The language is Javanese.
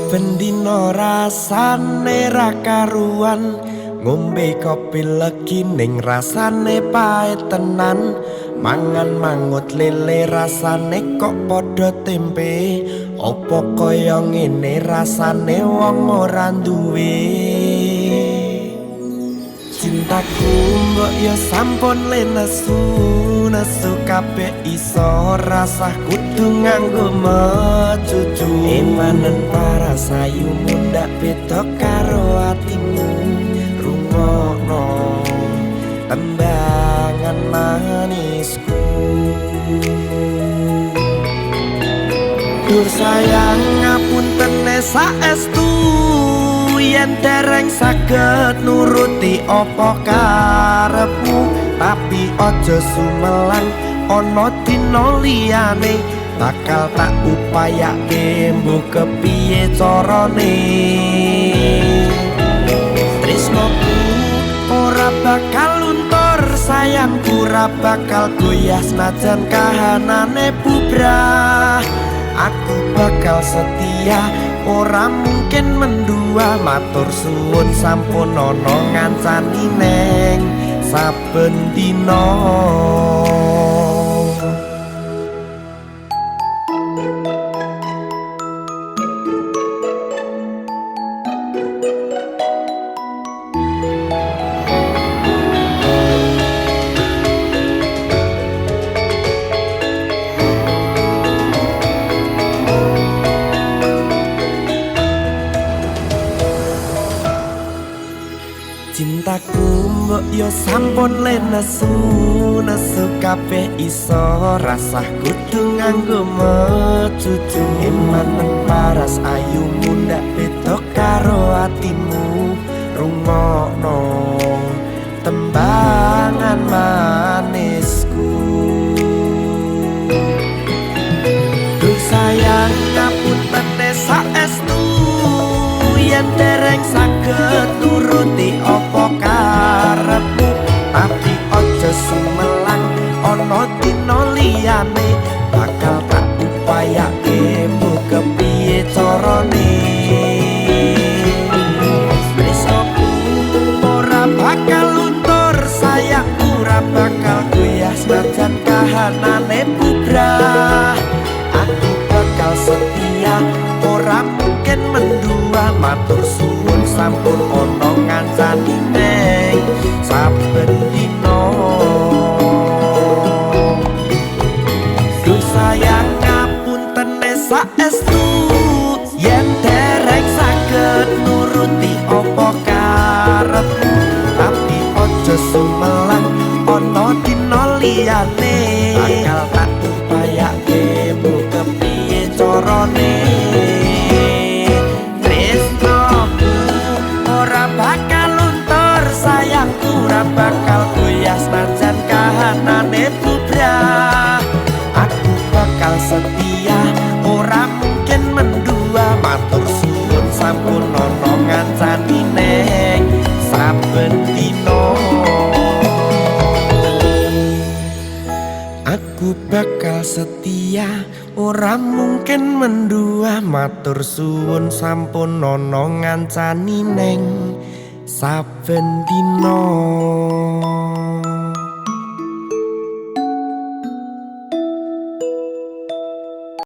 Saben dina rasane ra karuan, ngombe kopi legi ning rasane pahit tenan. Mangan mangut lele rasane kok padha tempe. Apa kaya ngene rasane wong ora duwe. Cintaku mbok yo sampun le nesu, nesu kabeh iso rasah kudu nganggo mecucu. Emanen para sayu mundak beda karo atimu, rungokno tembangan manisku. Dur sayang ngapuntene saestu, yen dereng saged nuruti apa karepmu. Tapi aja sumelang ana dina liyane, bakal tak upayake mbuh kepiye carane. Tresnoku ora bakal luntur, sayangku ora bakal goyah senajan kahanane bubrah. Aku bakal setia, ora mungkin mendua. Matur suwun sampun ana ngancani neng saben dina. Cintaku mbok yo sampun le nesu, nesu kabeh iso rasah kudu nganggo mecucu. Emanen paras ayu mundak beda karo atimu, rungokno tembangan manisku. Duh sayang ngapuntene saestu, yen dereng saged nuruti apa karepmu. Tapi aja sumelang ana dina liyane, bakal tak upayake mbuh kepiye carane. Tresnoku ora bakal luntur, sayangku ora bakal goyah senajan kahanane bubrah. Aku bakal setia, ora mungkin mendua. Matur suwun sampun ana ngancani neng saben dina. Duh sayang ngapuntene saestu, yen dereng saged nuruti apa karepmu. Tapi aja sumelang ana dina liyane, bakal tak upayake mbuh kepiye carane. Tresnoku ora bakal luntur, sayangku ora bakal goyah senajan kahanane bubrah. Aku bakal setia, ora mungkin mendua. Matur suwun sampun ana ngancani neng saben dina. Aku bakal setia, ora mungkin mendua. Matur suwun sampun ana ngancani neng saben dina.